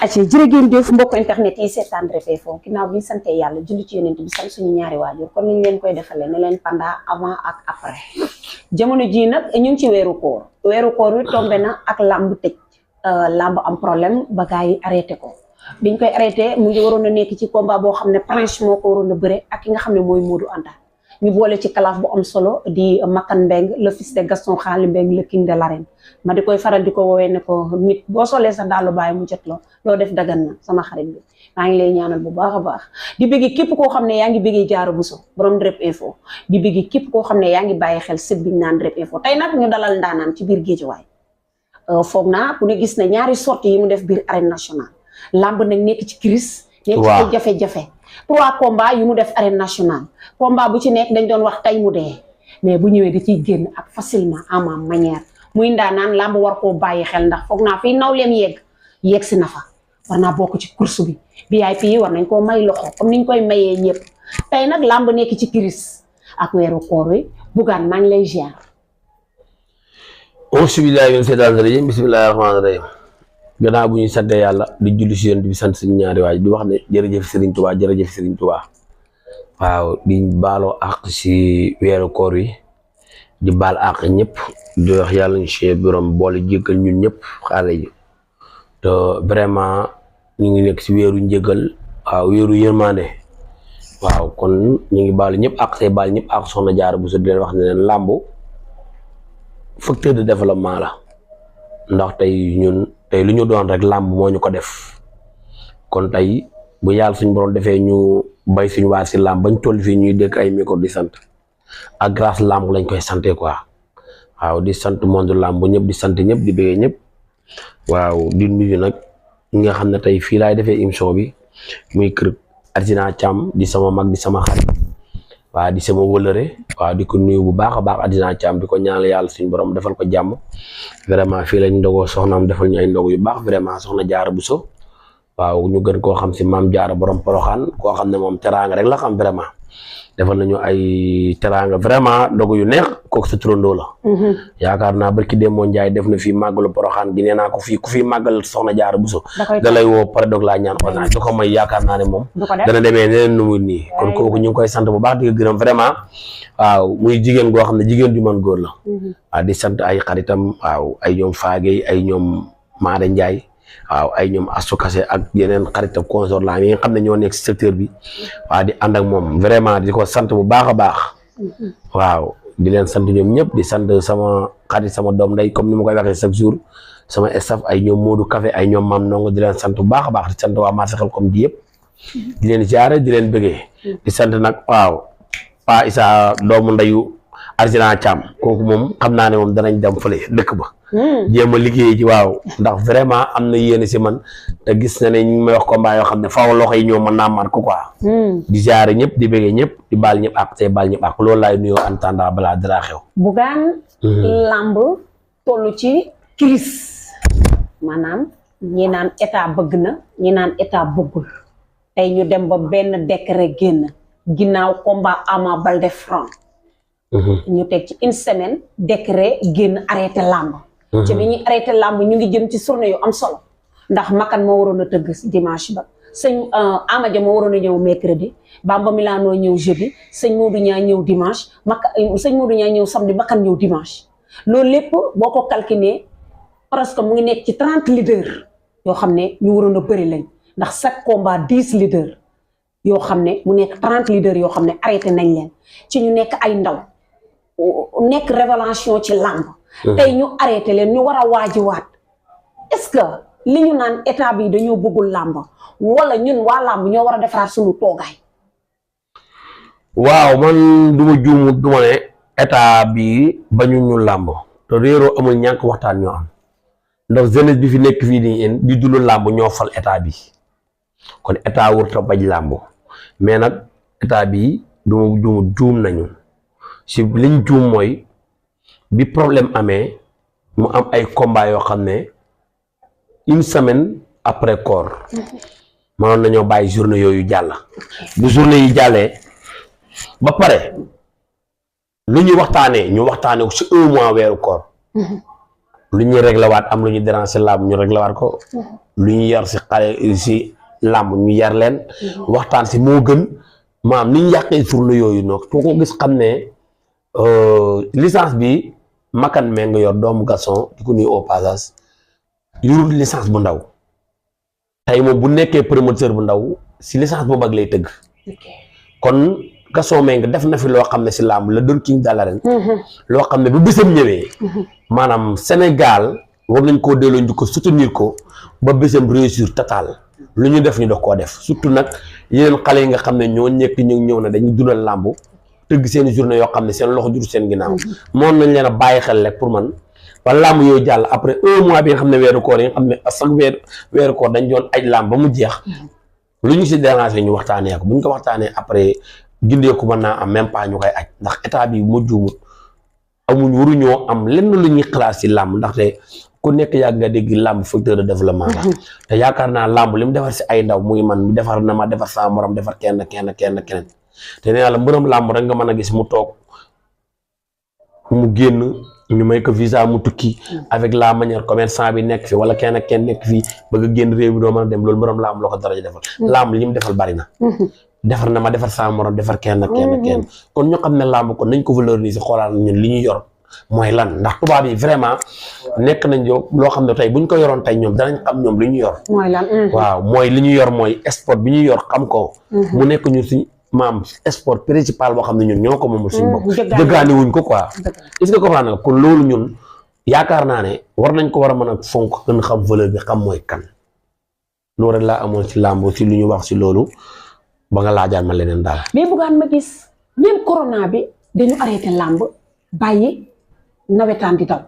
aci jërëjëf mbokk internet yi seetaan Rap Info ginnaaw bi ñu sante yàlla julli ci yonent bi sant suñu ñaari waajur kon niñ leen koy defalee ne leen pendant avant ak après jamono ji nag ñu ngi ci weeru koor wi tombé na ak làmb tëj làmb am problème ba gars yi arrêté ko biñ koy arrêté mu ngi waroon a nekk ci combat boo xam ne Prince moo ko waroon a bëre ak ki nga xam ne mooy Modou Anta ñu boole ci kalaaf bu am solo di Makan Mbeng le fils de Gaston Xaali Mbeng le king de l'arène ma di koy faral di ko woowee ne ko nit boo solee sa daalu bàyyi mu jot loo def dagan na sama xarit bi maa ngi lay ñaanal bu baax a baax di bëgg képp koo xam ne yaa ngi bëggee Diarra Bousso borom Rap Info di bëgg képp koo xam ne yaa ngi bàyyi xel sët biñ naan Rap Info tey nag ñu dalal ndaanaan ci biir Géejawaay foog naa ku ne gis na ñaari sorties yi mu def biir arène nationale lamb nag nekk ci crise nekk ci ay jafe-jafe 3 combats yu mu def arène nationale combat bu ci nekk dañ doon wax tey mu dee mais bu ñëwee da ciy génn ak facilement en ma manière muy ndaanaan lamb war koo bàyyi xel ndax foog naa fii nawleem yegg si na fa war naa bokk ci course bi VIP yi war nañ koo may loxo comme niñ koy mayee ñëpp tey nag lamb nekk ci crise ak weeru koor wi Bougane maa ngi lay ziar. bismillaahi min seytaani rajiim bismillaahi rahmaani rahiim gannaaw bu ñuy sante yàlla di julli si yéen di sant suñu ñaari waay di wax ne jërëjëf Serigne Touba jërëjëf Serigne Touba waaw di baaloo àq si weeru koor wi di baal àq ñëpp di wax yàlla ñu si borom boole jéggal ñun ñëpp xaale ji te vraiment ñu ngi nekk si weeru njëgal waaw weeru yërmande waaw kon ñu ngi baalu ñëpp àq say baal ñëpp àq soxna Diarra Bousso di leen wax ne leen làmb facteur de développement la ndax tey lu ñu doon rek làmb moo ñu ko def kon tey bu yàlla suñu borom defee ñu bay suñu waar si làmb bañ toll fii ñuy dëkk ay micro di sant ak grâce làmb lañ koy sante quoi waaw di sant monde làmb ñëpp di sant ñëpp di bëggee ñëpp waaw di nuyu nag ñi nga xam ne tey fii laay defee émission bi muy kër Adina Thiam di sama mag di sama xarit waaw di sama wëlëre waaw di ko nuyu bu baax a baax Adina Thiam di ko ñaanal yàlla suñu borom defal ko jàmm vraiment fii lañ ndogoo soxnaam defal ñu ay ndog yu baax vraiment soxna Diarra Bousso waaw ñu gën koo xam si maam Diarra borom Poroxaan koo xam ne moom teraanga rek la xam vraiment defal nañu ay teraanga vraiment ndog yu neex kooku sa turandoo la yaakaar naa barki Demba Ndiaye def na fii màggalu Poroxaan gi nee naa ko fii ku fii màggal soxna Diarra Bousso da lay woo pare dog laa ñaan ona du ko may yaakaar naa ne moom dana demee neneen nu muy nii kon kooku ñu ngi koy sant bu baax di ko gërëm vraiment waaw muy jigéen goo xam ne jigéen ju man góor la waaw di sant ay xaritam waaw ay ñoom Faagey ay ñoom Maada Ndiaye waaw ay ñoom asukase ak yeneen xaritam consort la yi nga xam ne ñoo nekk si secteur bi waaw di ànd ak moom vraiment di ko sant bu baax a baax waaw di leen sant ñoom ñëpp di sant sama xarit sama doom nday comme ni ma koy waxee chaque jour sama staff ay ñoom Modou Café ay ñoom Mam Ndongo di leen sant bu baax a baax di sant waa marché Xelcom di yëpp di leen ziare di leen bëggee di sant nag waaw Pa Issa doomu ndeyu Adina Thiam kooku moom xam naa ne moom danañ dem fële dëkk ba jéem a liggéey ci waaw ndax vraiment am na yéene si man te gis na ne ñu may wax combat yoo xam ne faaw loxo yi ñoo mën naa mat ko quoi di ziare ñëpp di bëggee ñëpp di baal ñëpp ak tey baal ñëpp ak loolu laay nuyoo en attendant balaa dara xew Bougane lamb toll ci crise maanaam ñi naan état bëgg na ñi naan état bëggul tey ñu dem ba benn décret génn ginnaaw combat Ama Baldé Franc ñu teg ci une semaine décret génn arrêté lamb ci bi ñuy arrêté lamb ñu ngi jëm ci journée yu am solo ndax Makan moo waroon a tëgg dimanche ba sëñ Ama Dia moo waroon a ñëw mercredi Bamba Milano ñëw jeudi sëñ Modou Niang ñëw dimanche sëñ Modou Niang ñëw samedi Makan ñëw dimanche loolu lépp boo ko calculé presque mu ngi nekk ci 30 leaders yoo xam ne ñu waroon a bëri lañ ndax chaque combat 10 leaders yoo xam ne mu nekk 30 leaders yoo xam ne arrêté nañ leen ci ñu nekk ay ndaw nekk révélation ci lamb tey ñu arrêté leen ñu war a waajiwaat est-ce que li ñu naan état bi dañoo bëggul làmb wala ñun waa làmb ñoo war a defaraat suñu toogaay. waaw man duma juumu duma ne état bi bañu ñu làmb te réeroo amul ñàkk waxtaan ñoo am ndax jeunesse bi fi nekk fii nii di dund làmb ñoo fal état bi kon état wër ta bañ làmb mais nag état bi duma juumu juum nañu si liñ juum mooy bi problème amee mu am ay combat yoo xam ne une semaine après koor mënoon nañoo bàyyi journée yooyu jàll bu journée yi jàllee ba pare lu ñu waxtaanee ko ci 1 mois weeru koor lu ñuy réglé waat am lu ñu déranger làmb ñu réglé waat ko lu ñu yar si xale si làmb ñu yar leen waxtaan si moo gën maam ni ñu yàqee journée yooyu noonu foo ko gis xam ne licence bi Makan mee nga yor doomu Gaston di ko nuyu au passage yorul licence bu ndaw tey moom bu nekkee promoteur bu ndaw si licence bu mag lay tëgg kon Gaston mee nga def na fi loo xam ne si làmb la doon king dala ren loo xam ne bu bésam ñëwee maanaam Sénégal war nañ koo delloo ñu ko soutenir ko ba bésam réussir total lu ñu def ñu dox koo def surtout nag yeneen xale yi nga xam ne ñoo nekk ñëw na dañuy dundal làmb tëgg seen journée yoo xam ne seen loxo jur seen ginnaaw moom nañ leen a bàyyi xel rek pour man ba làmb yooyu jàll après 1 mois bi nga xam ne weeru koor yi nga xam ne chaque weeru koor dañ doon aj làmb ba mu jeex lu ñu si déranger ñu waxtaanee ko bu ñu ko waxtaanee après gindee ko mën naa am même pas ñu koy aj ndax état bi moo juumut amuñ waruñoo am lenn lu ñuy xalaat si làmb ndaxte ku nekk yàgg nga dégg làmb facteur de développement la te yaakaar naa làmb li mu defar si ay ndaw muy man defar na ma defar saa morom defar keneen te nee naa la mbërëm làmb rek nga mën a gis mu toog mu génn ñu may ko visa mu tukki avec la manière commerçant bi nekk fi wala kenn nekk fii bëgg a génn réew mi doo mën a dem loolu mbërëm làmb loo ko dara defal làmb li mu defal bari na defar na ma defar saa morom defar kenn kon ñu xam ne làmb kon nañ ko valoriser xoolaat ñun li ñu yor mooy lan ndax tubaab yi vraiment nekk nañ loo xam ne tey buñ ko yoroon tey ñoom danañ xam ñoom li ñu yor mooy lan waaw mooy li ñu yor mooy sport bi ñu yor xam ko mu nekk ñun suñ maam sport principal boo xam ne ñun ñoo ko moomul suñu bopp jëggaani wuñ ko quoi est-ce que comprendre nga kon loolu ñun yaakaar naa ne war nañ ko war a mën a fonk gën xam valeur bi xam mooy kan loolu rek laa amoon ci làmb ci lu ñu wax ci loolu ba nga laajaan ma leneen daal mais buggaan ma gis même corona bi dañu arrêté làmb bàyyi nawetaan di daw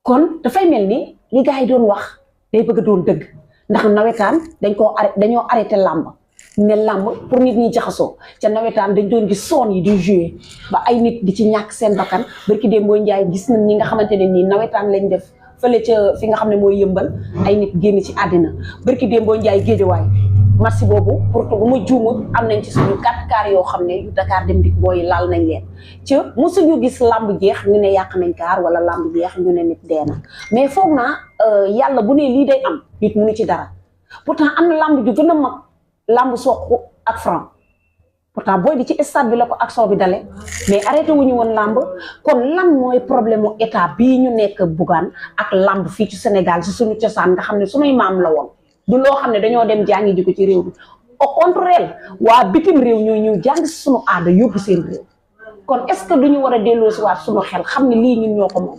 kon dafay mel ni li gars yi doon wax day bëgg doon dëgg ndax nawetaan dañoo arrêté làmb ne làmb pour nit ñi jaxasoo ca nawetaan dañ doon gis soon yi di jouer ba ay nit di ci ñàkk seen bakkan barki dee mooy njaay gis nañ ñi nga xamante ne nii nawetaan lañ def fële ca fi nga xam ne mooy yëmbal ay nit génn ci àddina barki dee mooy njaay géejawaay marché boobu pour bu ma juumut am nañ ci suñu 4 car yoo xam ne yu Dakar dem dik booy laal nañ leen ca mosuñu gis làmb jeex ñu ne yàq nañ kaar wala làmb jeex ñu ne nit dee na mais foog naa yàlla bu ne lii day am nit mënu ci dara pourtant am na làmb ju gën a mag làmb Sokh ak Franc pourtant booy di ci stade bi la ko action bi dale mais arrêté wuñu woon làmb kon lan mooy problème mu état bii ñu nekk Bougane ak làmb fii ci Sénégal si suñu cosaan nga xam ne suñuy maam la woon du loo xam ne dañoo dem jàngi ji ko ci réew bi au contraire waa bitim réew ñoo ñëw jàng si suñu aada yóbbu seen réew kon est-ce que duñu war a delloo si waat suñu xel xam ne lii ñun ñoo ko moom.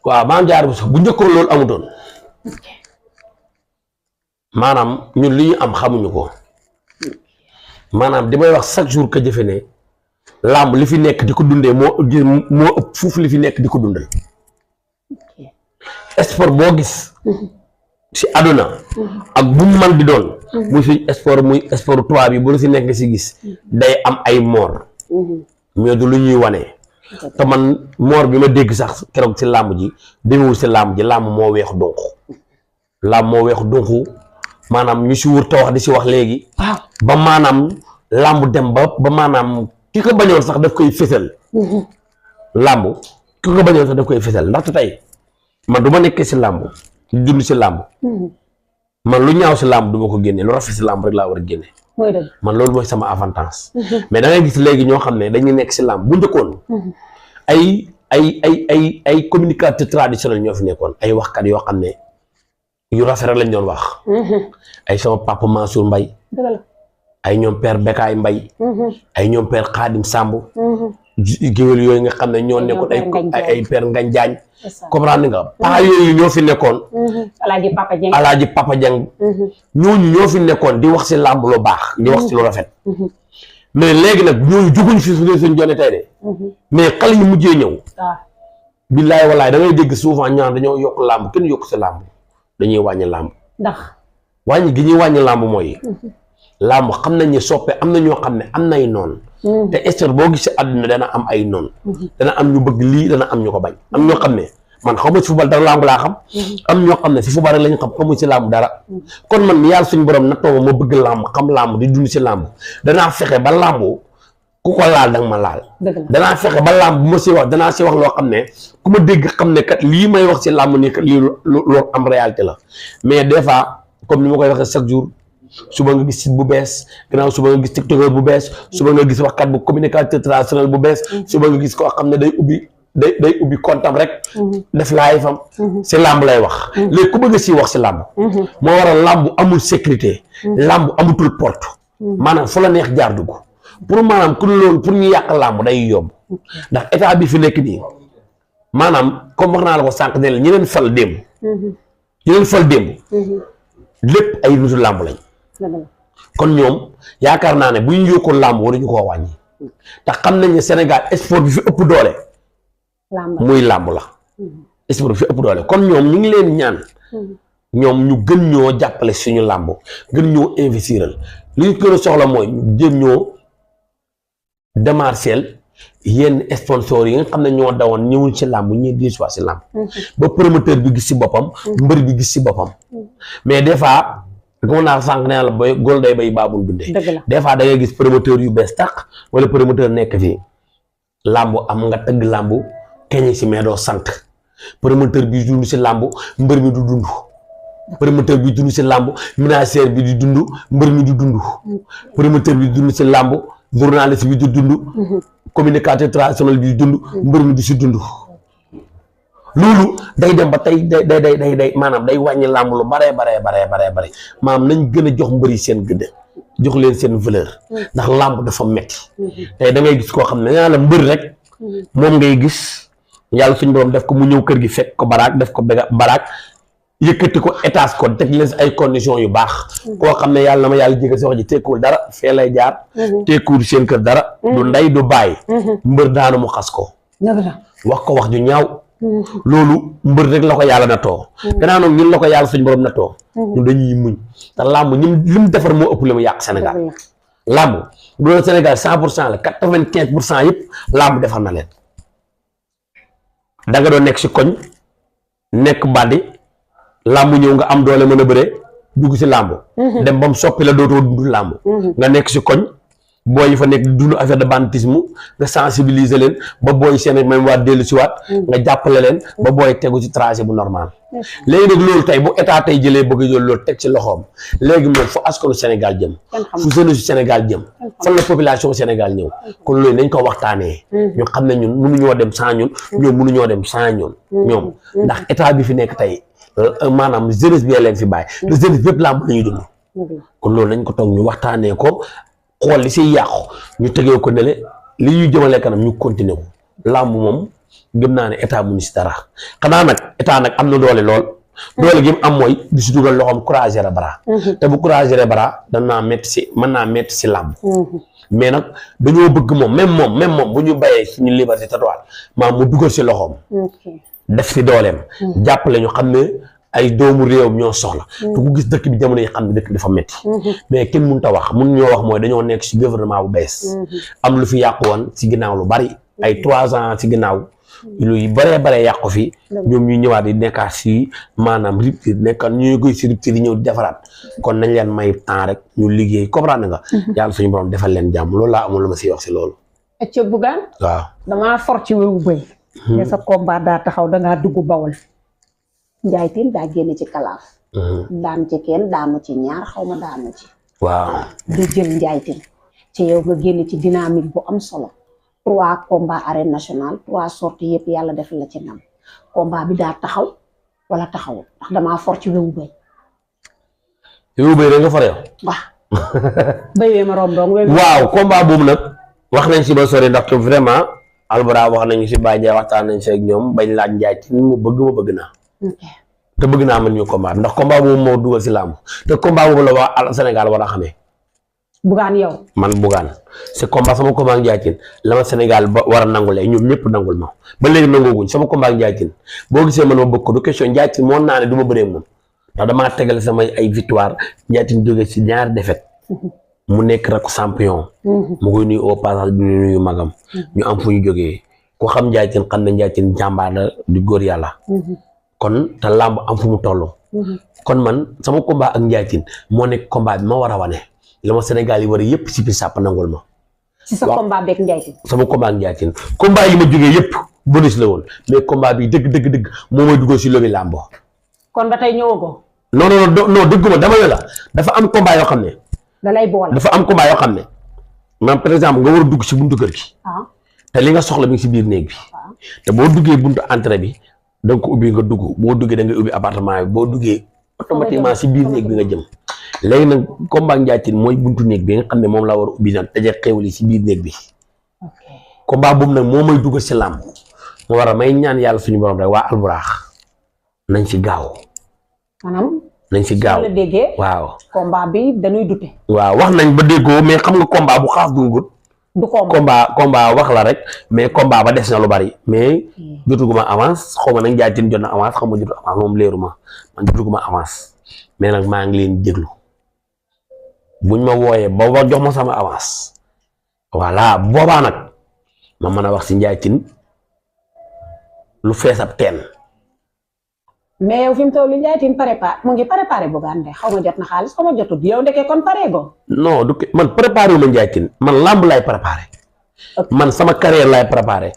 waaw maam jaar bu njëkkoon loolu amutoon maanaam ñun li ñu am xamuñu ko maanaam damay wax chaque jour que jëfe ne làmb li fi nekk di ko dundee moo ëpp fuuf li fi nekk di ko dundal sport boo gis si àdduna ak bu mu man di doon muy suñ sport muy sport tubaab yi bu la si nekk nga si gis day am ay moor mais du lu ñuy wane te man moor bi ma dégg sax keroog si làmb ji demewul si làmb ji làmb moo weex donc làmb moo weex donc maanaam ñu si wër te wax di si wax léegi ba maanaam làmb dem ba maanaam ki ko bañoon sax daf koy fësal làmb ki ko bañoon sax daf koy fësal ndaxte tey man du ma nekkee si làmb dund si làmb man lu ñaaw si làmb du ma ko génne lu rafet si làmb rek laa war a génne man loolu mooy sama avantage mais da ngay gis léegi ñoo xam ne dañuy nekk si làmb bu njëkkoon ay communicateur traditionnel ñoo fi nekkoon ay waxkat yoo xam ne yu rafet rek lañ doon wax ay sama papa Mansour Mbaye ay ñoom père Bekaay Mbaye ay ñoom père Khadim Samb géwél yooyu nga xam ne ñoo nekkoon ay père Ngagne Diagne comprendre nga paa yooyu ñoo fi nekkoon alaaji Papa Dieng ñooñu ñoo fi nekkoon di wax si làmb lu baax di wax si lu rafet mais léegi nag ñooñu juguñ fi suñ jone tey de mais xale yi mujjee ñëw billaay wallaay da ngay dégg souvent ñaan dañoo yokk làmb kenn yokk si làmb dañuy wàññi làmb ndax wàññi gi ñuy wàññi làmb mooy làmb xam nañ ne soppe am na ñoo xam ne am nay noonu te espère boo gisee àdduna dana am ay noonu dana am ñu bëgg lii dana am ñu ko bañ am ñoo xam ne man xaw ma si football dara làmb laa xam am ñoo xam ne si football rek lañu xam xamuñ si làmb dara kon man yàlla suñu borom nattoo ma bëgg làmb xam làmb di dund si làmb danaa fexe ba làmb ku ko laal danga ma laal. danaa fexe ba làmb bu ma si wax danaa si wax loo xam ne ku ma dégg xam ne kat lii may wax si làmb nii kat lii loolu am réalité la mais des fois comme ni ma koy waxee chaque jour suba nga gis site bu bees gannaaw suba nga gis tiktokeur bu bees suba nga gis waxkat bu communicateur traditionnel bu bees suba nga gis koo xam ne day ubbi comptam rek def live fam si làmb lay wax léegi ku bëgg si wax si làmb moo waral làmb amul sécurité làmb amutul porte maanaam fu la neex jaar dugg pour maanaam ku loolu pour ñu yàq làmb day yomb ndax état bi fi nekk nii maanaam comme wax naa la ko sànq ne la ñi leen fal démb lépp ay nitu làmb lañ kon ñoom yaakaar naa ne bu ñu yokkoon làmb waruñu koo wàññi te xam nañ ne Sénégal sport bi fi ëpp doole muy làmb la sport bi fi ëpp doole kon ñoom ñu ngi leen ñaan ñoom ñu gën ñoo jàppale suñu làmb gën ñoo investiral li ñu gën a soxla mooy ñu jéem ñoo démarcher yenn sponsors yi nga xam ne ñoo dawoon ñëwul ci làmb ñi di si làmb ba promoteur bi gis si boppam mbër bi gis si boppam mais des fois comme naa sànq nee la bay góol day bay baabul dundee des fois da ngay gis promoteur yu bees tàq wala promoteur nekk fii làmb am nga tëgg làmb keñe si mais doo sant promoteur bi dund si làmb mbër mi du dund promoteur bi dund si làmb ménagère bi di dund mbër mi du dund promoteur bi dund si làmb journaliste bi di dund communicateur traditionnel bi di dund mbër mi di si dund loolu day dem ba tey day maanaam day wàññi làmb lu bare maanaam nañ gën a jox mbëri seen gëdd jox leen seen valeur ndax làmb dafa metti tey da ngay gis koo xam ne ñaa la mbër rek moom ngay gis yàlla suñ borom def ko mu ñëw kër gi fekk ko baraak def ko baraak yëkkati ko étage ko teg leen si ay conditions yu baax koo xam ne yàlla na ma yàlla jégal si wax ji tekkuwul dara fee lay jaar tekkuwul seen kër dara du ndey du bàyyi mbër daanu mu xas ko wax ko wax ju ñaaw loolu mbër rek la ko yàlla na too gannaaw nag ñun la ko yàlla suñ borom na too ñun dañuy muñ te làmb ñun li mu defar moo ëpp li mu yàq Sénégal làmb bu doon Sénégal 100% la 95% yëpp làmb defar na leen da nga doon nekk si koñ nekk bandi làmb ñëw nga am doole mën a bëre dugg si làmb dem ba mu soppi la dootoo dund làmb nga nekk si koñ booy yi fa nekk dund affaire de banditisme nga sensibiliser leen ba booy seen même waa dellu si waat nga jàppale leen ba booy tegu ci tracé bu normal léegi nag loolu tey bu état tey jëlee bëgg a jël loolu teg ci loxoom léegi moom fu askanu Sénégal jëm fu jeunesse Sénégal jëm fan la population Sénégal ñëw kon loolu nañ ko waxtaanee ñu xam ne ñun mënuñoo dem sans ñun ñoom mënuñoo dem sans ñoom ndax état bi fi nekk tey maanaam jeunesse bi leen fi bàyyi te jeunesse bépp làmb la ñuy dund kon loolu nañ ko toog ñu waxtaanee ko xool li si yàqu ñu tegee ko nele li ñuy jëmale kanam ñu continuer ko làmb moom gëm naa ne état mu si dara xanaa nag état nag am na doole lool doole gi mu am mooy di si dugal loxoom croiser les bras te bu croiser les bras danaa métti si mën naa métti si làmb mais nag dañoo bëgg moom même moom bu ñu bayee suñu liberté tatouage maam mu dugal si loxoom def si dooleem jàppale ñu xam ne ay doomu réewam ñoo soxla te ku gis dëkk bi jamono yi xam ne dëkk bi dafa métti mais kenn mënut a wax mun ñoo wax mooy dañoo nekk si gouvernement bu bees am lu fi yàqu woon si ginnaaw lu bari ay 3 ans si ginnaaw lu baree yàqu fi ñoom ñu ñëwaat di nekkaat si maanaam rupture nekkaat ñu koy si rupture yi ñëw di defaraat kon nañ leen may temps rek ñu liggéey comprendre nga yàlla suñu borom defal leen jàmm loolu laa amul lu ma siy wax si loolu acca Bougane waaw damaa for ci wewu bëy ne sa combat daa taxaw dangaa dugg Bawol Ndiaye Tine daa génn ci kalaaf daan ci kenn daanu ci ñaar xaw ma daanu ci waaw di jël Ndiaye Tine ci yow nga génn ci dynamique bu am solo 3 combats arène nationale 3 sorties yëpp yàlla def la ci ndam combat bi daa taxaw wala taxawul ndax damaa for ci wewu bëy rek nga for yow waaw béy wee ma romb dong waaw combat boobu nag wax nañ si ba sori ndax vraiment Albara wax nañu si Baye Ndiaye waxtaan nañ si ak ñoom bañ laaj Ndiaye Tine mu bëgg naa te bëgg naa man ñu combat ndax combat boobu moo dugal si làmb te combat boobu la waa Sénégal war a xamee Bougane yow man Bougane c'est combat sama combat ak Ndiaye Tine la ma Sénégal ba war a nangulee ñoom ñëpp nangul ma ba léegi nangooguñ sama combat ak Ndiaye Tine boo gisee man ma bëgg ko du question Ndiaye Tine moo naa ne du ma bëree moom ndax damaa tegal sama ay victoire Ndiaye Tine jógee si ñaari défaite mu nekk rek champion mu koy nuyu au passage bi nuyu magam ñu am fu ñu jógee ku xam Ndiaye Tine xam ne Ndiaye Tine jàmbaar la di góor yàlla kon te làmb am fu mu toll kon man sama combat ak Ndiaye Tine moo nekk combat bi ma war a wane la ma Sénégal yi war a yëpp si biir sàpp nangul ma ci sa combat beeg Ndiaye Tine. sama combat ak Ndiaye Tine combat yi ma jógee yëpp bonus la woon mais combat bi dëgg moo may dugal si lobi làmbo. kon ba tey ñëwagoo. non dëgguma dama ne la dafa am combat yoo xam ne. da lay boole. dafa am combat yoo xam ne maanaam par exemple nga war a dugg si buntu kër gi. te li nga soxla mi ngi si biir néeg bi. te boo duggee buntu entrée bi da nga ko ubbi nga dugg boo duggee da ngay ubbi appartement bi boo duggee automatiquement si biir néeg bi nga jëm. léegi nag combat Ndiaye Tine mooy buntu néeg bi nga xam ne moom laa war a ubbi nag daje xéwal yi si biir néeg bi. combat boobu nag moo may dugal si làmb moo war a may ñaan yàlla suñu borom rek waa Alburax nañ si gaaw. maanaam. nañ si gaaw la déggee. waaw combat bi dañuy dute. waaw wax nañ ba déggoo mais xam nga combat bu xaas dungut. du combat wax la rek mais combat ba des na lu bari mais jotuguma avance xaw ma nag Ndiaye Tine jot na avance xaw ma jotu avance moom leeruma man jotuguma avance mais nag maa ngi leen déglu buñ ma wooyee ba jox ma sama avance voilà boobaa nag ma mën a wax si Ndiaye Tine lu fees ab teen. mais yow fi mu toll nii Ndiaye Tine mu ngi préparé Bougane de xaw ma jot na xaalis xaw ma jotut yow ndeke kon pare go. non du man préparé wu ma Ndiaye Tine man làmb laay préparé. man sama carrière laay préparé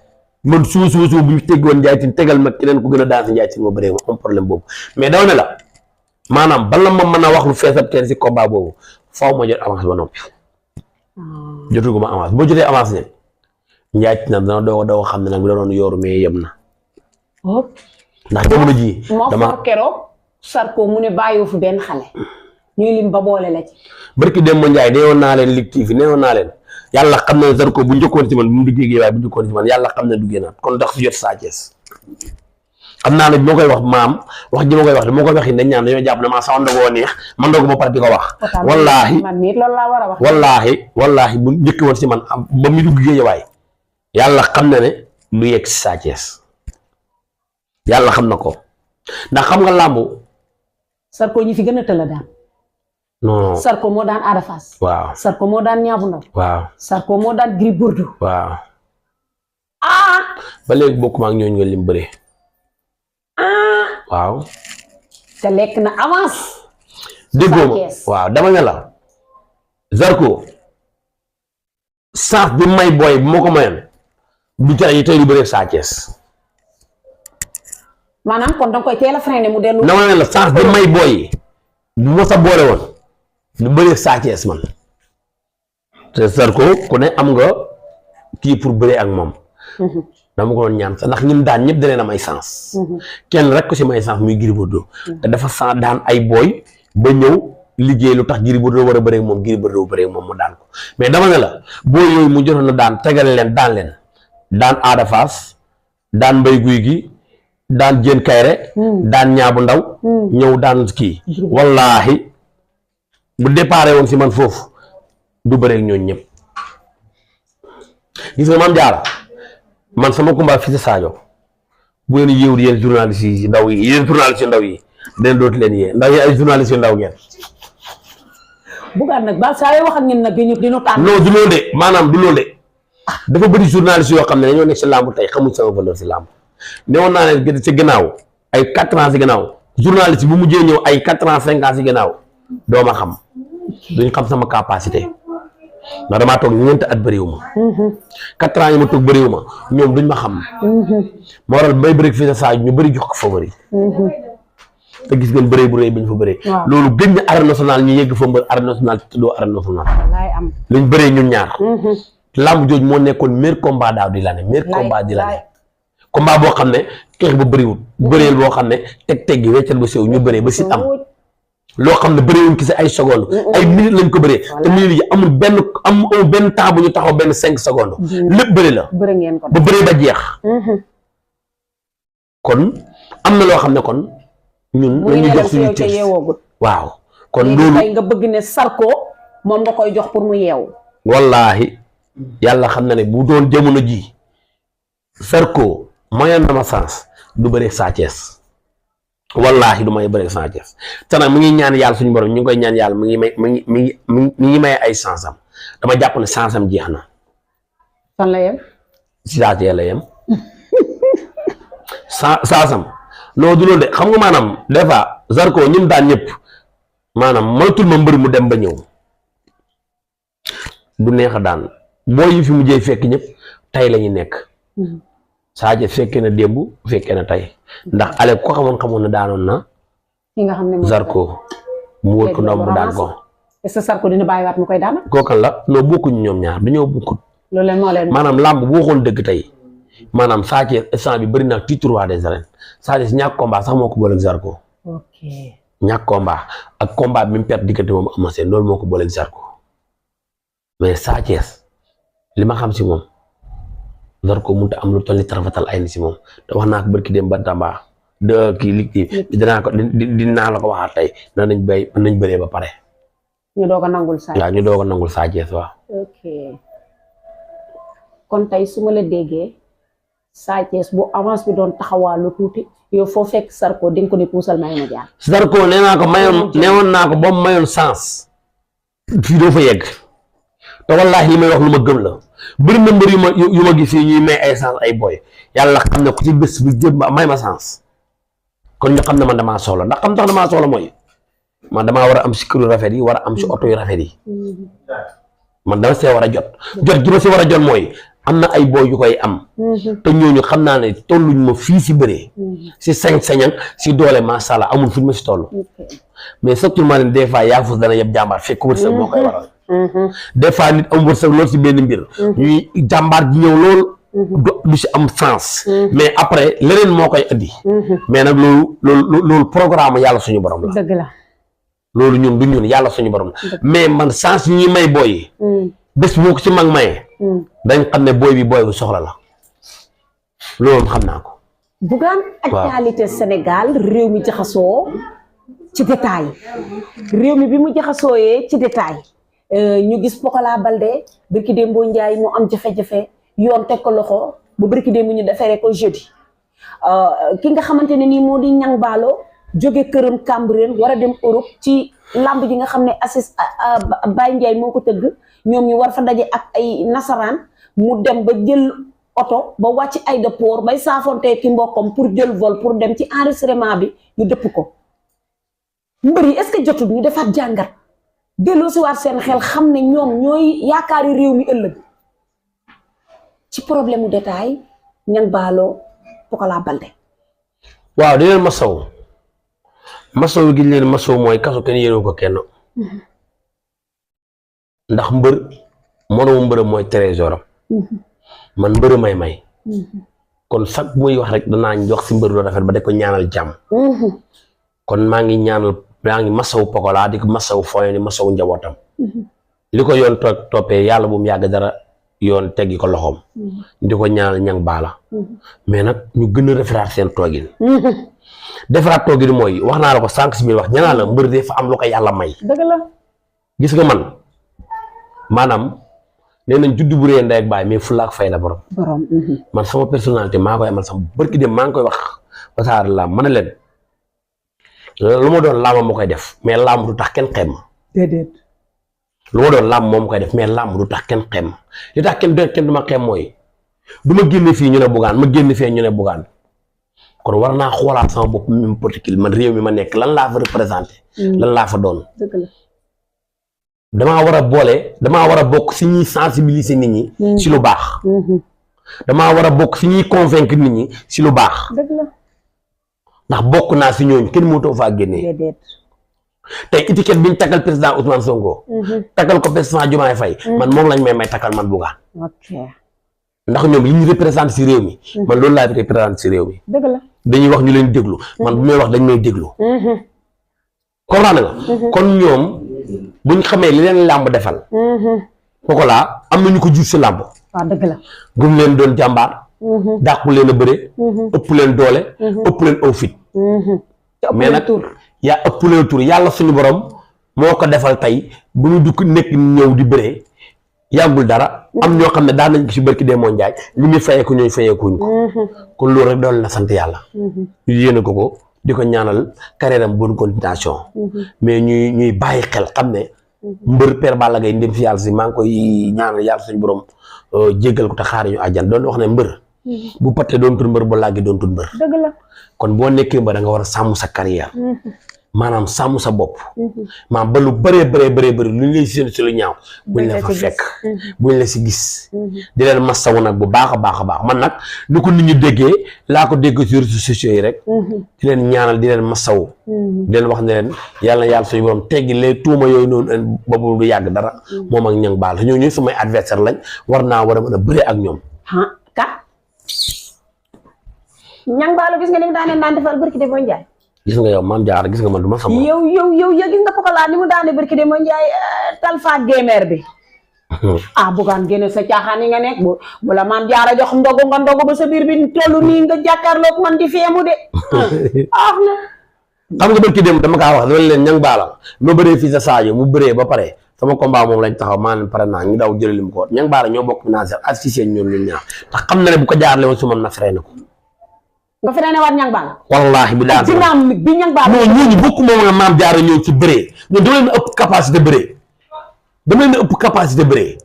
man suuf bu ñu teggoon Ndiaye Tine tegal ma keneen ku gën a daan si Ndiaye Tine ma bëree ma am problème boobu mais dama ne la maanaam bala ma mën a wax lu fees ab teen si combat boobu faaw ma jot avance ba noppi. jotuguma avance boo jotee avance ne Ndiaye Tine nag dana doog a xam ne nag bi da doon yooru mais yem na. ndax jamono ji dama keroog Sarko mu ne bàyyiwu fi benn xale ñuy lim ba boole la ci. barki Demba Ndiaye neewoon naa leen Lutte TV neewoon naa leen yàlla xam na ne Sarko bu njëkkoon ci man bu mu duggee géej waaye bu njëkkoon ci man yàlla xam ne duggee naat kon ndax si jot Sa Thiès xam naa ne bi ma koy wax maam wax ji ma koy wax dama koy wax yi dañ ñaan dañoo jàpp ne maa sama ndogoo neex man ndogu ba pare di ko wax. wallaahi man mii loolu laa war a wax. wallaahi bu njëkk woon si man ba mu dugg géej waaye yàlla xam na ne lu yegg si Sa Thiès yàlla xam na ko ndax xam nga làmbu. Sarko ñi fi gën a tëla daan. non Sarko moo daan Ada Fass. waaw Sarko moo daan Niang bu Ndaw. waaw Sarko moo daan Gris Bordeaux. waaw. ba léegi bokkuma ak ñooñu nga lim bëree. waaw. te lekk na avance. déggoo ma waaw dama ne la. Zarko saaf bi may booy bu ma ko mayoon du jar yi tey du bëree Sa Thiès. maanaam kon danga koy teel a freiné mu dellu. dama ne la saaf bi may booy bu ma sa boole woon du bëree Sa Thiès man te Zarko ku ne am nga kii pour bëree ak moom. dama ko doon ñaan sax ndax ñun daan ñëpp da leen am ay sens. kenn rek ko si may sens muy Gris Bordeaux te dafa sa daan ay booy ba ñëw liggéey lu tax Gris Bordeaux war a bëree moom Gris Bordeaux bëree moom mu daan ko mais dama ne la booy yooyu mu jotoon na daan tegale leen daan Ada Fass daan Mbaye Guy gi daan Diène Kaïré daan Niang bu Ndaw ñëw daan kii wallaahi bu déparé woon si man foofu du bëreeg ñooñu ñëpp gis nga Mame Diarra man sama combat fii si Sadio bu leen yéewul yéen journaliste yi ndaw yi yéen journaliste yu ndaw yi den dootu leen yee ndax yéen ay journaliste yu ndaw ngeen. Bougane nag ba saa yoo wax ak ñun nag dinu tànn. non du loolu de maanaam du loolu de dafa bëri journaliste yoo xam ne dañoo nekk si làmb tey xamuñ sama valeur si làmb newoon naa leen si gannaaw ay 4 ans si gannaaw journaliste bu mujjee ñëw ay 4 ans 5 ans si gannaaw doo ma xam duñ xam sama capacité. ndax damaa toog ñeenti at bëriwuma 4 ans yi ma toog bëriwuma ñoom duñ ma xam moo waral bay bëri fii sa Sadio ñu bëri jox ko favori te gis ngeen bëree bu rëy bi ñu fa bëree loolu gën na arène nationale ñu yegg fa mbër arène nationale tuddoo arène nationale luñ bëree ñun ñaar lamb jooj moo nekkoon meilleur combat daaw di l'année meilleur combat di l'année combat boo xam ne xeex ba bëriwul bëreel boo xam ne teg gi weccal ba sew ñu bëree ba si am loo xam ne bëriwuñ ki si ay secondes ay minutes lañ ko bëree te minutes yi amul benn temps bu ñu taxaw benn 5 secondes lépp bëri la ba bëree ba jeex kon am na loo xam ne kon ñun lañuy jox suñu cër waaw kon loolu nga bëgg ne Sarko moom nga koy jox pour mu yeewu wallaahi yàlla xam na ne bu doon jamono ji Sarko mayoon na ma sens du bëree Sa Thiès wallaahi du may bëri Sa Thiès te nag mu ngi ñaan yàlla suñu borom ñu ngi koy ñaan yàlla mu ngi may ay sansam dama jàpp ne sansam jeex na. fan la yem. si Sa Thiès la yem sansam non du loolu de xam nga maanaam des fois Zarko ñim daan ñëpp maanaam moytul ma mbër mu dem ba ñëw du neex a daan boo yi fi mujjee fekk ñëpp tey la ñu nekk. Sa Thiès fekkee na démb fekkee na tey ndax ale ko xamoon na daanoon na. ki nga xam ne Zarko mu wër ko ndoom mu daan ko. est-ce que Zarko dina bàyyiwaat mu koy daan. kookan la noo bokkuñu ñoom ñaar dañoo bokkut. loolu leen moo leen maanaam làmb bu waxoon dëgg tey maanaam Sa Thiès instant bi bëri na titre roi des arènes Sa Thiès ñàkk combat sax moo ko booleeg Zarko. ok ñàkk combat ak combat bi mu perte diggante moom Eumeu Sène loolu moo ko booleeg Zarko mais Sa Thiès li ma xam si moom Zarko mënut a am lu toll ni tarafatal ay ni si moom te wax naa ko barki dem ba Tamba de kii li dinaa ko dinaa la ko waxaat tey nañ bëree ba pare. ñu doog a nangul Sa Thiès waaw ñu doog a nangul Sa Thiès waaw. ok kon tey su ma la déggee Sa Thiès bu avance bi doon taxawaalu tuuti yow foo fekk Zarko di nga ko ni puusal may ma jaar. Zarko nee naa ko neewoon naa ko ba mu mayoon sens fii doo fa yegg te wallaahi li may wax lu ma gëm la bëri na mbër yu ma gis ñuy may ay sens ay boy yàlla xam ne ku ci bés bi jëm may ma sens kon ñu xam ne man damaa soxla ndax xam tax damaa soxla mooy man damaa war a am si këru rafet yi war a am si oto yu rafet yi man dama see war a jot gi ma si war a jot mooy am na ay boy yu koy am te ñooñu xam naa ne tolluñ ma fii si bëree si sañ-sañan si doole macha allah amul fuñ ma si toll mais surtout ma ne des fois yaa fus dana yëpp jàmbaar fekk wërsëg moo koy waral des fois nit am wërsëg lool si benn mbir ñuy jàmbaar ji ñëw lool du si am sens mais après leneen moo koy indi mais nag loolu programme yàlla suñu borom la dëgg la loolu ñun du ñun yàlla suñu borom la mais man sens yi ñuy may booy yi bés bu ko ci mag maye dañ xam ne booy bi booy bu soxla la loolu xam naa ko. Bougane actualité Sénégal réew mi jaxasoo ci détail réew mi bi mu jaxasooyee ci détail ñu gis Pokola Baldé barki Dembo Ndiaye mu am jafe-jafe yoon teg ko loxo ba barki démb ñu defaree ko jeudi ki nga xamante ne nii moo di Niang Ballo jóge këram Cambérène war a dem Europe ci lamb ji nga xam ne Assis Baye Ndiaye moo ko tëgg ñoom ñu war fa daje ak ay nasaraan mu dem ba jël oto ba wàcc aéroport bay saafonte ki mbokkam pour jël vol pour dem ci enregistrement bi ñu dëpp ko mbër yi est-ce que jotul ñu defaat jàngat delloo si waat seen xel xam ne ñoom ñooy yaakaari réew mi ëllëg ci problème mu détail Niang Ballo Pokola Baldé. waaw di leen masaw gi leen masaw mooy kaso kenn yéenu ko kenn ndax mbër mënoo mbërëm mooy trésoram man mbër may kon sax muy wax rek danaa jox si mbër lu rafet ba de ko ñaanal jàmm kon maa ngi masaw Pokola di ko masaw Foyne di masaw njabootam li ko yoon toppee yàlla bu mu yàgg dara yoon teggi ko loxoom di ko ñaanal Niang Ballo mais nag ñu gën a defaraat seen toogin defaraat toogin mooy wax naa la ko sànq si biir wax ñanaa la mbër dafa am lu ko yàlla may dëgg la gis nga man maanaam nee nañ juddu bu rëy ndey ak baay mais fulla ak fayda borom man sama personnalité maa koy amal sama barki dem maa ngi koy wax Wassare Lamb ma ne leen lu ma doon làmb moo koy def mais làmb du tax kenn xeeb ma déedéet lu ma doon làmb moom koy def mais làmb du tax kenn xeeb ma li tax kenn du ma xeeb mooy du ma génne fii ñu ne Bougane ma génne fee ñu ne Bougane kon war naa xoolaat sama bopp même particulier man réew mi ma nekk lan laa fa représenté lan laa fa doon dëgg la damaa war a bokk si ñuy sensibiliser nit ñi si lu baax damaa war a bokk si ñuy convaincre nit ñi si lu baax dëgg la ndax bokk naa si ñooñu kenn moo too faa génnee déedéet tey étiquette bi ñu takkal président Ousmane Sonko takkal ko président Diomaye Faye man moom lañ may takkal man Bougane ok ndax ñoom li ñu représenté si réew mi man loolu laa représenté si réew mi dëgg la dañuy wax ñu leen déglu man bu may wax dañ may déglu comprendre nga kon ñoom buñ xamee li leen làmb defal Pokola am nañu ko jur si làmb waaw dëgg la gum leen doon jàmbaar dàqu leen a bëre ëpp leen doole ëpp leen aw fit mais nag yaa ëpp leen tur yàlla suñu borom moo ko defal tey bu ñu dugg nekk ñëw di bëree yàggul dara am ñoo xam ne daan nañ ko si barki Demba Ndiaye li muy fayeeku ñooy fayeekuñ ko kon loolu rek doon na sant yàlla ñu yéene ko di ko ñaanal carrière am bonne continuation mais ñuy bàyyi xel xam ne mbër Père Balla Gaye ndem si yàlla si maa ngi koy ñaanal yàlla suñu borom jéggal ko te xaari ñu àjjan doon wax ne mbër bu pattee doon tur mbër bu làggi doon tur mbër dëgg la kon boo nekkee mbër da nga war a sàmm sa carrière maanaam sàmm sa bopp maanaam ba lu bëree lu ñu lay séen si lu ñaaw buñ la fa fekk buñ la si gis di leen masawu nag bu baax a baax man nag ni ko nit ñu déggee laa ko dégg ci réseaux sociaux yi rek di leen ñaanal di leen masawu di leen wax ne leen yàlla suñu borom teggi lee tuuma yooyu noonu boobu du yàgg dara moom ak Niang Ballo ñoo ñu sumay adversaire lañ war a mën a bëree ak ñoom Niang Ballo gis nga ni mu daanee naan defal barki de mooy Njaay gis nga yow Mame Diarra gis nga man du ma sama yow gis nga Pokola ni mu daane barki de mooy Njaay talfa gémer bi bugaan génne sa caaxaan yi nga nekk bu la Mame Diarra jox ndogu nga ndogu ba sa biir bi tollu nii nga jàkkaarloog man di feemu de xam nga barki dem dama kaa wax dama leen Niang Ballo ma bëree fii sa Sadio mu bëree ba pare sama combat moom lañ taxaw maa leen pare naa ñu daw jëlali mu ko Niang Ballo ñoo bokk ménagère assisé ñoom ñun ñaar tax xam na ne bu ko jaarale woon su moom na freiné ko nga freiné waat Niang Ballo wallaahi bi daal dynamique bi Niang Ballo non ñooñu bokk moom nga Mame Diarra ñëw ci bëree ñun dama leen ëpp capacité bëree